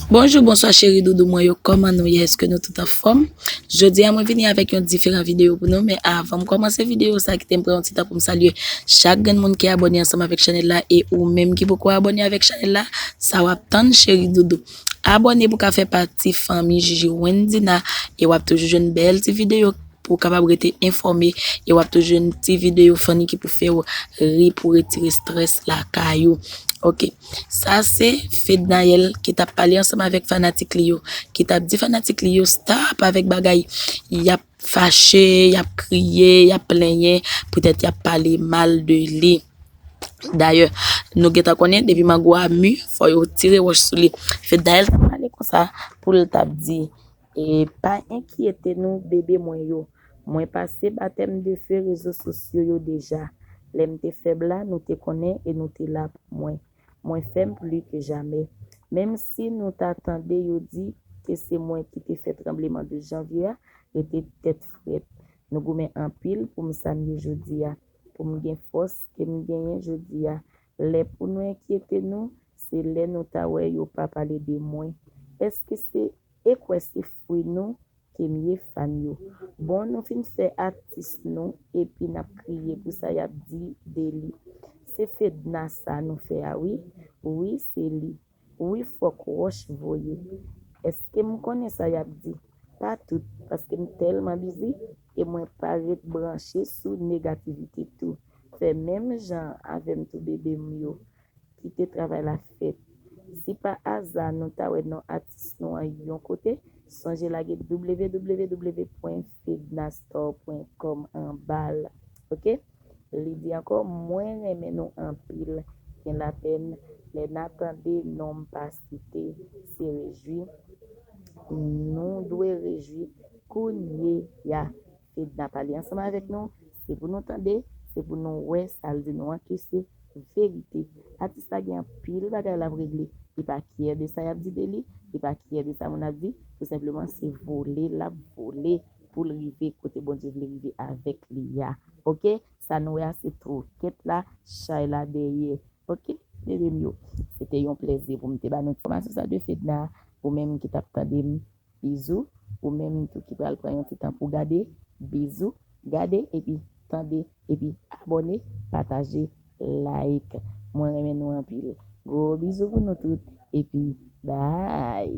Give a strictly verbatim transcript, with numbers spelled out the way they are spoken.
Bonjou, bonswa cheri doudou mwen yo, kòman nou ye? Èske nou tout anfòm? Jodi a mwen vini avèk yon diferan videyo pou nou, men avan m kòmanse videyo sa, kite m pran yon ti tan pou m salye chak grenn moun ki abòne ansanm avèk chanèl la, e ou menm ki poko abòne avèk chanèl la, sa w ap tann cheri doudou. Abòne pou ka fè pati fanmi Jiji Wendina, e w ap toujou jwenn bèl ti videyo pou w kapab rete enfòme, e w ap toujou jwenn ti videyo funny ki pou fè w ri, pou retire strès lakay ou. Ok, sa se Fednaelle ki t ap pale ansanm avèk fanatik li yo, ki t ap di fanatik li yo stop avèk bagay y ap fache, y ap kriye, y ap plenyen, poutèt y ap pale mal de li. Dayè, nou gentan konnen depi mango a mi, fò yo tire wòch sou li. Fednaelle t ap pale konsa pou l t ap di, e pa enkyete nou bebe mwen yo. Mwen pase batèm de fe rezo sosyo yo deja. Lè m te fèb la, nou te konnen e nou te la pou mwen. Mwen fèm pli ke jamè. Menm si nou ta tande yo di ke se mwen ki te fè tranbleman de janvye a, rete tèt frèt. Nou goumen anpil pou m sa m ye jodi a, pou m gen fòs ke m genyen jodi a. Lè pou nou enkyete nou, se lè nou ta wè yo pa pale de mwen. Èske se e kwè se fwi nou ke m ye fan yo. Bon, nou fin fè atis nou epi n ap kriye pou sa y ap di de li. Se Fedna sa nou fè a wi. Wi, se li. Wi, fòk wòch voye. Èske m konnen sa y ap di? Pa tout, paske m tèlman bizi e mwen pa ret branche sou negativite tou. Fè menm jan avè m tou bebe m yo. Kite travay la fèt. Si pa aza nou ta wè non atis nou an yon kote, sonje lage w w w pwen fednastore pwen kòm anba l. Ok? Li di ankò, mwen renmen nou anpil. Gen lapèn lè n a tande non m pa site, se rejwi. Nou dwe rejwi kounye a. Fedna pale ansanm avèk nou, se pou nou tande, se pou nou wè sa l di nou an ke se verite. Atis la gen anpil bagay l ap regle. Li pa kyè de sa y ap di de li, li pa kyè de sa moun ap di, tou senpleman se vole l ap vole pou l rive kote Bondye vle rive avèk li a. Ok? Sa nou wè a se twokèt la, chay la dèyè. Ok? Bebe m yo, se te yon plèzi pou m te ba nou enfòmasyon sa de Fedna, ou menm ki t ap tande m. Bizou. Ou menm tou ki pral pran yon ti tan pou gade, bizou, gade epi tande, epi abòne, pataje, like. Mwen renmen nou anpil. Gwo bizou pou nou tout, epi bye.